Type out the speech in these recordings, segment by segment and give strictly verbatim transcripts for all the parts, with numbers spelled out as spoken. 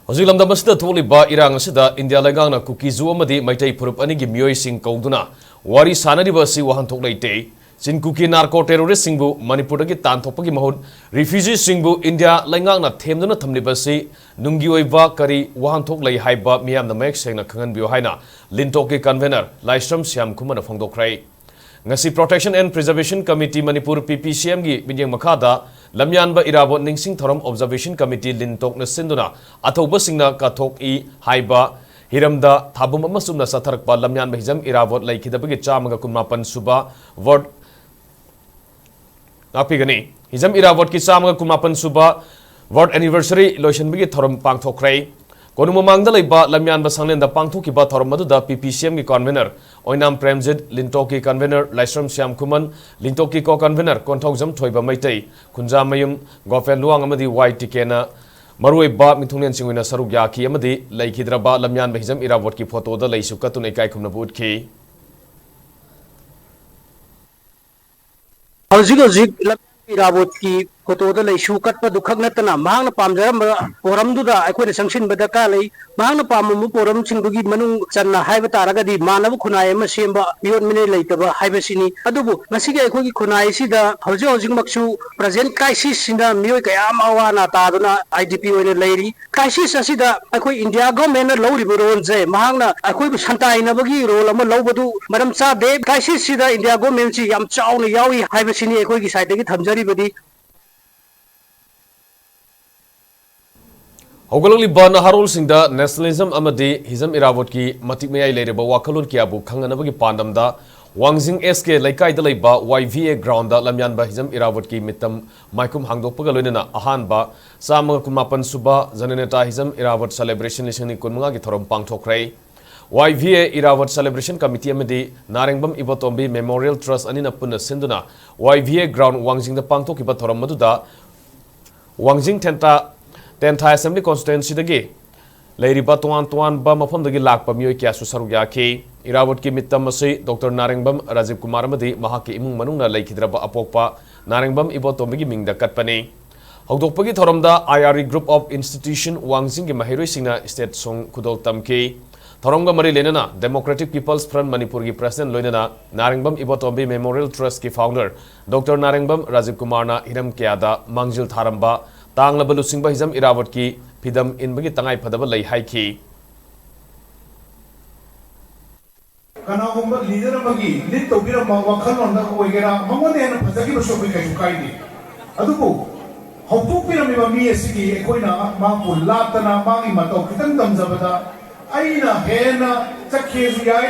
ꯍꯧꯖꯤꯛ ꯂꯝꯗꯝ ꯑꯁꯤꯗ ꯊꯣꯛꯂꯤꯕ ꯏꯔꯥꯡ ꯑꯁꯤꯗ ꯏꯟꯗꯤꯌꯥ ꯂꯩꯉꯥꯛꯅ ꯀꯨꯀꯤꯖꯨ ꯑꯃꯗꯤ ꯃꯩꯇꯩ ꯐꯨꯔꯨꯞ ꯑꯅꯤꯒꯤ ꯃꯤꯑꯣꯏꯁꯤꯡ ꯀꯧꯗꯨꯅ ꯋꯥꯔꯤ ꯁꯥꯅꯔꯤꯕ ꯑꯁꯤ ꯋꯥꯍꯟꯊꯣꯛ ꯂꯩꯇꯦ꯫ ꯆꯤꯟ ꯀꯨꯀꯤ ꯅꯥꯔꯀꯣ ꯇꯦꯔꯣꯔꯤꯁ꯭ꯠꯁꯤꯡꯕꯨ ꯃꯅꯤꯄꯨꯔꯗꯒꯤ ꯇꯥꯟꯊꯣꯛꯄꯒꯤ ꯃꯍꯨꯠ ꯔꯤꯐ꯭ꯌꯨꯖꯤꯁꯤꯡꯕꯨ ꯏꯟꯗꯤꯌꯥ ꯂꯩꯉꯥꯛꯅ ꯊꯦꯝꯗꯨꯅ ꯊꯝꯂꯤꯕ ꯑꯁꯤ ꯅꯨꯡꯒꯤ ꯑꯣꯏꯕ ꯀꯔꯤ ꯋꯥꯍꯟꯊꯣꯛ ꯂꯩ ꯍꯥꯏꯕ ꯃꯤꯌꯥꯝꯅ ꯃꯌꯦꯛ ꯁꯦꯡꯅ ꯈꯪꯍꯟꯕꯤꯌꯨ ꯍꯥꯏꯅ ꯂꯤꯟꯇꯣꯛꯀꯤ ꯀꯟꯚꯦꯅꯔ ꯂꯥꯏꯁ꯭ꯔꯝ ꯁ꯭ꯌꯥꯝ ꯈꯨꯃꯟꯅ ꯐꯣꯡꯗꯣꯛꯈ꯭ꯔꯦ꯫ ꯉꯁꯤ Protection and Preservation Committee Manipur, P P C M ꯒꯤ ꯃꯤꯠꯌꯦꯡ ꯃꯈꯥꯗ ꯂꯝꯌꯥꯟꯕ ꯏꯔꯥꯕꯣꯠ ꯅꯤꯡꯁꯤꯡ ꯊꯧꯔꯝ Observation Committee ꯂꯤꯟꯇꯣꯛꯅ ꯁꯤꯟꯗꯨꯅ ꯑꯊꯧꯕꯁꯤꯡꯅ ꯀꯠꯊꯣꯛꯏ ꯍꯥꯏꯕ ꯍꯤꯔꯝꯗ ꯊꯥꯕꯨꯝ ꯑꯃ ꯆꯨꯝꯅ ꯆꯠꯊꯔꯛꯄ ꯂꯝꯌꯥꯟꯕ ꯍꯤꯖꯝ ꯏꯔꯥꯕꯣꯠ ꯂꯩꯈꯤꯗꯕꯒꯤ ꯆꯥꯝꯃꯒ ꯀꯨꯟꯃꯥꯄꯟ ꯁꯨꯕ ꯋꯥꯔꯗ ꯉꯥꯛꯄꯤꯒꯅꯤ꯫ ꯍꯤꯖꯝ ꯏꯔꯥꯕꯣꯠꯀꯤ ꯆꯥꯝꯃꯒ ꯀꯨꯟꯃꯥꯄꯟ ꯁꯨꯕ ꯋꯥꯔꯗ ꯑꯦꯅꯤꯚꯔꯁꯔꯤ ꯂꯣꯏꯁꯤꯟꯕꯒꯤ ꯊꯧꯔꯝ ꯄꯥꯡꯊꯣꯛꯈ꯭ꯔꯦ꯫ ꯀꯣꯅꯨꯡ ꯃꯃꯥꯡꯗ ꯂꯩꯕ ꯂꯝꯌꯥꯟꯕ ꯁꯪꯂꯦꯟꯗ ꯄꯥꯡꯊꯣꯛꯈꯤꯕ ꯊꯧꯔꯝ ꯑꯗꯨꯗ P P C M ꯒꯤ ꯀꯟꯚꯦꯅꯔ ꯑꯣꯏꯅꯥꯝ ꯄ꯭ꯔꯦꯝꯖꯤꯠ, ꯂꯤꯟꯇꯣꯛꯀꯤ ꯀꯟꯚꯦꯅꯔ ꯂꯥꯏꯁ꯭ꯔꯝ ꯁ꯭ꯌꯥꯝ ꯈꯨꯃꯟ, ꯂꯤꯟꯇꯣꯛꯀꯤ ꯀꯣ ꯀꯟꯚꯦꯅꯔ ꯀꯣꯟꯊꯧꯖꯝ ꯊꯣꯏꯕ ꯃꯩꯇꯩ, ꯈꯨꯟꯖꯥꯃꯌꯨꯝ ꯒꯣꯄꯦꯟ ꯂꯨꯋꯥꯡ ꯑꯃꯗꯤ ꯋꯥꯏ ꯇꯤꯀꯦꯅ ꯃꯔꯨꯑꯣꯏꯕ ꯃꯤꯊꯨꯡꯂꯦꯟꯁꯤꯡ ꯑꯣꯏꯅ ꯁꯔꯨꯛ ꯌꯥꯈꯤ ꯑꯃꯗꯤ ꯂꯩꯈꯤꯗ꯭ꯔꯕ ꯂꯝꯌꯥꯟꯕ ꯍꯤꯖꯝ ꯏꯔꯥꯕꯣꯠꯀꯤ ꯐꯣꯇꯣꯗ ꯂꯩꯁꯨ ꯀꯠꯇꯨꯅ ꯏꯀꯥꯏ ꯈꯨꯝꯅꯕ ꯎꯠꯈꯤ꯫ ꯍꯧꯖꯤꯛ ꯍꯧꯖꯤꯛ ꯂꯝꯌꯥꯟꯕ ꯏꯔꯥꯕꯣꯠꯀꯤ ꯐꯣꯇꯣꯗ ꯂꯩꯁꯨ ꯀꯠꯄꯗꯨ ꯈꯛ ꯅꯠꯇꯅ ꯃꯍꯥꯛꯅ ꯄꯥꯝꯖꯔꯝꯕ ꯄꯣꯔꯝꯗꯨꯗ ꯑꯩꯈꯣꯏꯅ ꯆꯪꯁꯤꯟꯕ ꯗꯔꯀꯥꯔ ꯂꯩ꯫ ꯃꯍꯥꯛꯅ ꯄꯥꯝꯂꯝꯕ ꯄꯣꯔꯝꯁꯤꯡꯗꯨꯒꯤ ꯃꯅꯨꯡ ꯆꯟꯅ ꯍꯥꯏꯕ ꯇꯥꯔꯒꯗꯤ ꯃꯥꯟꯅꯕ ꯈꯨꯟꯅꯥꯏ ꯑꯃ ꯁꯦꯝꯕ, ꯃꯤꯑꯣꯠ ꯃꯤꯅꯩ ꯂꯩꯇꯕ ꯍꯥꯏꯕꯁꯤꯅꯤ꯫ ꯑꯗꯨꯕꯨ ꯉꯁꯤꯒꯤ ꯑꯩꯈꯣꯏꯒꯤ ꯈꯨꯟꯅꯥꯏ ꯑꯁꯤꯗ ꯍꯧꯖꯤꯛ ꯍꯧꯖꯤꯛꯃꯛꯁꯨ present crisis ꯁꯤꯅ ꯃꯤꯑꯣꯏ ꯀꯌꯥ ꯑꯃ ꯑꯋꯥ ꯑꯅꯥ ꯇꯥꯗꯨꯅ I D P ꯑꯣꯏꯅ ꯂꯩꯔꯤ꯫ Crisis ꯑꯁꯤꯗ ꯑꯩꯈꯣꯏ ꯏꯟꯗꯤꯌꯥ ꯒꯣꯔꯃꯦꯟꯅ ꯂꯧꯔꯤꯕ ꯔꯣꯜꯁꯦ ꯃꯍꯥꯛꯅ ꯑꯩꯈꯣꯏꯕꯨ ꯁꯟꯇꯥꯏꯅꯕꯒꯤ ꯔꯣꯜ ꯑꯃ ꯂꯧꯕꯗꯨ ꯃꯔꯝ ꯆꯥꯗꯦ꯫ Crisis ꯁꯤꯗ ꯏꯟꯗꯤꯌꯥ ꯒꯣꯔꯃꯦꯟꯁꯤ ꯌꯥꯝ ꯆꯥꯎꯅ ꯌꯥꯎꯏ ꯍꯥꯏꯕꯁꯤꯅꯤ ꯑꯩꯈꯣꯏꯒꯤ ꯁꯥꯏꯠꯇꯒꯤ ꯊꯝꯖꯔꯤꯕꯗꯤ꯫ ꯍꯧꯒꯠꯂꯛꯂꯤꯕ ꯅꯍꯥꯔꯣꯜꯁꯤꯡꯗ nationalism ꯑꯃꯗꯤ ꯍꯤꯖꯝ ꯏꯔꯥꯕꯣꯠꯀꯤ ꯃꯇꯤꯛ ꯃꯌꯥꯏ ꯂꯩꯔꯕ ꯋꯥꯈꯜꯂꯣꯟ ꯀꯌꯥꯕꯨ ꯈꯪꯍꯟꯅꯕꯒꯤ ꯄꯥꯟꯗꯝꯗ ꯋꯥꯡꯖꯤꯡ S K ꯂꯩꯀꯥꯏꯗ ꯂꯩꯕ Y V A ground ꯗ ꯂꯝꯌꯥꯟꯕ ꯍꯤꯖꯝ ꯏꯔꯥꯕꯣꯠꯀꯤ ꯃꯤꯇꯝ ꯃꯥꯏꯈꯨꯝ ꯍꯥꯡꯗꯣꯛꯄꯒ ꯂꯣꯏꯅꯅ ꯑꯍꯥꯟꯕ ꯆꯥꯝꯃꯒ ꯀꯨꯟꯃꯥꯄꯟ ꯁꯨꯕ ꯖꯅꯅꯦꯇꯥ ꯍꯤꯖꯝ ꯏꯔꯥꯕꯣꯠ celebration ꯂꯤꯁꯤꯡ ꯑꯅꯤ ꯀꯨꯟꯃꯉꯥꯒꯤ ꯊꯧꯔꯝ ꯄꯥꯡꯊꯣꯛꯈ꯭ꯔꯦ꯫ Y V A Irabot celebration committee ꯑꯃꯗꯤ ꯅꯥꯔꯦꯡꯕꯝ ꯏꯕꯣꯇꯣꯝꯕꯤ Memorial Trust ꯑꯅꯤꯅ ꯄꯨꯟꯅ ꯁꯤꯟꯗꯨꯅ Y V A ground ꯋꯥꯡꯖꯤꯡꯗ ꯄꯥꯡꯊꯣꯛꯈꯤꯕ ꯊꯧꯔꯝ ꯑꯗꯨꯗ ꯋꯥꯡꯖꯤꯡ ꯇꯦꯟꯊꯥ, ꯇꯦꯟꯊꯥ Assembly Constituency ꯗꯒꯤ ꯂꯩꯔꯤꯕ ꯇꯣꯉꯥꯟ ꯇꯣꯉꯥꯟꯕ ꯃꯐꯝꯗꯒꯤ ꯂꯥꯛꯄ ꯃꯤꯑꯣꯏ ꯀꯌꯥꯁꯨ ꯁꯔꯨꯛ ꯌꯥꯈꯤ꯫ ꯏꯔꯥꯕꯣꯠꯀꯤ ꯃꯤꯇꯝ ꯑꯁꯤ Doctor ꯅꯥꯔꯦꯡꯕꯝ ꯔꯥꯖꯤꯕ ꯀꯨꯃꯥꯔ ꯑꯃꯗꯤ ꯃꯍꯥꯛꯀꯤ ꯏꯃꯨꯡ ꯃꯅꯨꯡꯅ ꯂꯩꯈꯤꯗ꯭ꯔꯕ ꯑꯄꯣꯛꯄ ꯅꯥꯔꯦꯡꯕꯝ ꯏꯕꯣꯇꯣꯝꯕꯤꯒꯤ ꯃꯤꯡꯗ ꯀꯠꯄꯅꯤ꯫ ꯍꯧꯗꯣꯛꯄꯒꯤ ꯊꯧꯔꯝꯗ I R E Group of Institution ꯋꯥꯡꯖꯤꯡꯒꯤ ꯃꯍꯩꯔꯣꯏꯁꯤꯡꯅ state song ꯈꯨꯗꯣꯜ ꯇꯝꯈꯤ꯫ ꯊꯧꯔꯝꯒ ꯃꯔꯤ ꯂꯩꯅꯅ Democratic People's Front ꯃꯅꯤꯄꯨꯔꯒꯤ president ꯂꯣꯏꯅꯅ ꯅꯥꯔꯦꯡꯕꯝ ꯏꯕꯣꯇꯣꯝꯕꯤ Memorial Trustꯀꯤ founder Doctor ꯅꯥꯔꯦꯡꯕꯝ ꯔꯥꯖꯤꯕ ꯀꯨꯃꯥꯔꯅ ꯍꯤꯔꯝ ꯀꯌꯥꯗ ꯃꯥꯡꯖꯤꯜ ꯊꯥꯔꯝꯕ ꯇꯥꯡꯂꯕ ꯂꯨꯆꯤꯡꯕ ꯍꯤꯖꯝ ꯏꯔꯥꯕꯣꯠꯀꯤ ꯐꯤꯗꯝ ꯏꯟꯕꯒꯤ ꯇꯉꯥꯏ ꯐꯗꯕ ꯂꯩ ꯍꯥꯏꯈꯤ꯫ ꯀꯅꯥꯒꯨꯝꯕ leader ꯑꯃꯒꯤ lead ꯇꯧꯕꯤꯔꯝꯕ ꯋꯥꯈꯜꯂꯣꯟꯗ ꯑꯣꯏꯒꯦꯔꯥ, ꯃꯉꯣꯟꯗ ꯍꯦꯟꯅ ꯐꯖꯈꯤꯕꯁꯨ ꯑꯩꯈꯣꯏ ꯀꯩꯁꯨ ꯀꯥꯏꯗꯦ꯫ ꯑꯗꯨꯕꯨ ꯍꯧꯗꯣꯛꯄꯤꯔꯝꯃꯤꯕ ꯃꯤ ꯑꯁꯤꯒꯤ ꯑꯩꯈꯣꯏꯅ ꯃꯍꯥꯛꯄꯨ ꯂꯥꯠꯇꯅ ꯃꯥꯒꯤ ꯃꯇꯧ ꯈꯤꯇꯪ ꯇꯝꯖꯕꯗ ꯑꯩꯅ ꯍꯦꯟꯅ ꯆꯠꯈꯤꯁꯨ ꯌꯥꯏ,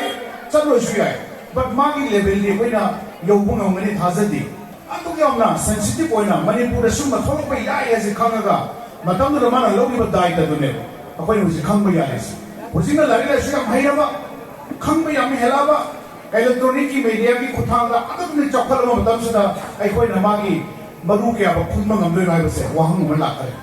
ꯆꯠꯂꯣꯏꯁꯨ ꯌꯥꯏ, but ꯃꯥꯒꯤ levelꯗꯤ ꯑꯩꯈꯣꯏꯅ ꯌꯧꯕ ꯉꯝꯒꯅꯤ ꯊꯥꯖꯗꯦ꯫ ꯑꯗꯨꯛ ꯌꯥꯝꯅ sensitive ꯑꯣꯏꯅ ꯃꯅꯤꯄꯨꯔꯗ ꯁꯨꯝꯕ ꯊꯣꯛꯂꯛꯄ ꯌꯥꯏ ꯍꯥꯏꯁꯦ ꯈꯪꯉꯒ ꯃꯇꯝꯗꯨꯗ ꯃꯥꯅ ꯂꯧꯈꯤꯕ ꯗꯥꯏꯇꯗꯨꯅꯦꯕ ꯑꯩꯈꯣꯏꯅ ꯍꯧꯖꯤꯛ ꯈꯪꯕ ꯌꯥꯔꯤꯁꯦ꯫ ꯍꯧꯖꯤꯛꯅ ꯂꯥꯏꯔꯤꯛ ꯂꯥꯏꯁꯨ ꯌꯥꯝ ꯍꯩꯔꯕ, ꯈꯪꯕ ꯌꯥꯝ ꯍꯦꯜꯂꯛꯑꯕ, electronicꯀꯤ mediaꯒꯤ ꯈꯨꯠꯊꯥꯡꯗ ꯑꯗꯨꯛ ꯆꯥꯎꯈꯠꯂꯕ ꯃꯇꯝꯁꯤꯗ ꯑꯩꯈꯣꯏꯅ ꯃꯥꯒꯤ ꯃꯔꯨ ꯀꯌꯥꯕꯨ ꯈꯨꯝꯕ ꯉꯝꯗꯣꯏꯅꯣ ꯍꯥꯏꯕꯁꯦ ꯋꯥꯍꯪ ꯑꯃ ꯂꯥꯛꯀꯅꯤ꯫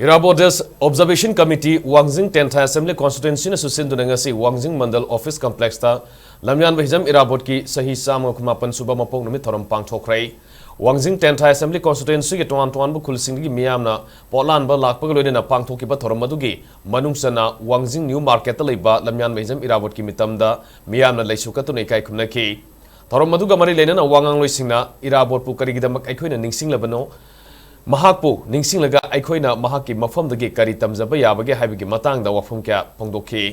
Irabot Observation Committee ꯋꯥꯡꯖꯤꯡ ꯇꯦꯟꯊꯥ Assembly Constituencyꯅꯁꯨ ꯁꯤꯟꯗꯨꯅ ꯉꯁꯤ ꯋꯥꯡꯖꯤꯡ ꯃꯟꯗꯜ office complexꯇ ꯂꯝꯌꯥꯟꯕ ꯍꯤꯖꯝ ꯏꯔꯥꯕꯣꯠꯀꯤ ꯆꯍꯤ ꯆꯥꯝꯃ ꯀꯨꯟꯃꯥꯄꯟ ꯁꯨꯕ ꯃꯄꯣꯛ ꯅꯨꯃꯤꯠ ꯊꯧꯔꯝ ꯄꯥꯡꯊꯣꯛꯈ꯭ꯔꯦ꯫ ꯋꯥꯡꯖꯤꯡ ꯇꯦꯟꯊꯥ Assembly Constituencyꯒꯤ ꯇꯣꯉꯥꯟ ꯇꯣꯉꯥꯟꯕ ꯈꯨꯜꯁꯤꯡꯗꯒꯤ ꯃꯤꯌꯥꯝꯅ ꯄꯣꯠꯂꯥꯟꯕ ꯂꯥꯛꯄꯒ ꯂꯣꯏꯅꯅ ꯄꯥꯡꯊꯣꯛꯈꯤꯕ ꯊꯧꯔꯝ ꯑꯗꯨꯒꯤ ꯃꯅꯨꯡ ꯆꯟꯅ ꯋꯥꯡꯖꯤꯡ New Marketꯇ ꯂꯩꯕ ꯂꯝꯌꯥꯟꯕ ꯍꯤꯖꯝ ꯏꯔꯥꯕꯣꯠꯀꯤ ꯃꯤꯇꯝꯗ ꯃꯤꯌꯥꯝꯅ ꯂꯩꯁꯨ ꯀꯠꯇꯨꯅ ꯏꯀꯥꯏ ꯈꯨꯝꯅꯈꯤ꯫ ꯊꯧꯔꯝ ꯑꯗꯨꯒ ꯃꯔꯤ ꯂꯩꯅꯅ ꯋꯥ ꯉꯥꯡꯂꯣꯏꯁꯤꯡꯅ ꯏꯔꯥꯕꯣꯠꯄꯨ ꯀꯔꯤꯒꯤꯗꯃꯛ ꯑꯩꯈꯣꯏꯅ ꯅꯤꯡꯁꯤꯡꯂꯕꯅꯣ, ꯃꯍꯥꯛꯄꯨ ꯅꯤꯡꯁꯤꯡꯂꯒ ꯑꯩꯈꯣꯏꯅ ꯃꯍꯥꯛꯀꯤ ꯃꯐꯝꯗꯒꯤ ꯀꯔꯤ ꯇꯝꯖꯕ ꯌꯥꯕꯒꯦ ꯍꯥꯏꯕꯒꯤ ꯃꯇꯥꯡꯗ ꯋꯥꯐꯝ ꯀꯌꯥ ꯐꯣꯡꯗꯣꯛꯈꯤ꯫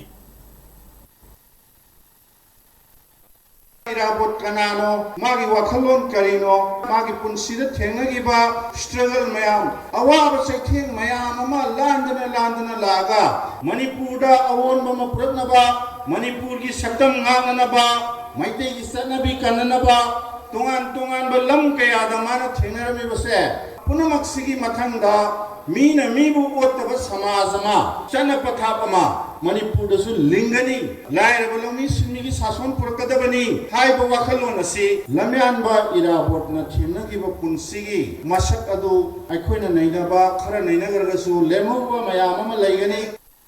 ꯏꯔꯥꯕꯣꯠ ꯀꯅꯥꯅꯣ, ꯃꯥꯒꯤ ꯋꯥꯈꯜꯂꯣꯟ ꯀꯔꯤꯅꯣ, ꯃꯥꯒꯤ ꯄꯨꯟꯁꯤꯗ ꯊꯦꯡꯅꯈꯤꯕ struggle ꯃꯌꯥꯝ, ꯑꯋꯥꯕ ꯆꯩꯊꯦꯡ ꯃꯌꯥꯝ ꯑꯃ ꯂꯥꯟꯗꯅ ꯂꯥꯟꯗꯅ ꯂꯥꯛꯑꯒ ꯃꯅꯤꯄꯨꯔꯗ ꯑꯑꯣꯟꯕ ꯑꯃ ꯄꯨꯔꯛꯅꯕ, ꯃꯅꯤꯄꯨꯔꯒꯤ ꯁꯛꯇꯝ ꯉꯥꯛꯅꯅꯕ, ꯃꯩꯇꯩꯒꯤ ꯆꯠꯅꯕꯤ ꯀꯟꯅꯅꯕ, ꯇꯣꯉꯥꯟ ꯇꯣꯉꯥꯟꯕ ꯂꯝ ꯀꯌꯥꯗ ꯃꯥꯅ ꯊꯦꯡꯅꯔꯝꯃꯤꯕꯁꯦ, ꯄꯨꯝꯅꯃꯛꯁꯤꯒꯤ ꯃꯊꯪꯗ ꯃꯤꯅ ꯃꯤꯕꯨ ꯑꯣꯠꯇꯕ ꯁꯃꯥꯖ ꯑꯃ, ꯆꯠꯅ ꯄꯊꯥꯞ ꯑꯃ ꯃꯅꯤꯄꯨꯔꯗꯁꯨ ꯂꯤꯡꯒꯅꯤ꯫ ꯂꯥꯏꯔꯕ ꯂꯧꯃꯤ ꯁꯤꯟꯃꯤꯒꯤ ꯁꯥꯁꯣꯟ ꯄꯨꯔꯛꯀꯗꯕꯅꯤ ꯍꯥꯏꯕ ꯋꯥꯈꯜꯂꯣꯟ ꯑꯁꯤ ꯂꯝꯌꯥꯟꯕ ꯏꯔꯥꯕꯣꯠꯅ ꯊꯦꯡꯅꯈꯤꯕ ꯄꯨꯟꯁꯤꯒꯤ ꯃꯁꯛ ꯑꯗꯨ ꯑꯩꯈꯣꯏꯅ ꯅꯩꯅꯕ, ꯈꯔ ꯅꯩꯅꯈ꯭ꯔꯒꯁꯨ ꯂꯦꯝꯍꯧꯕ ꯃꯌꯥꯝ ꯑꯃ ꯂꯩꯒꯅꯤ꯫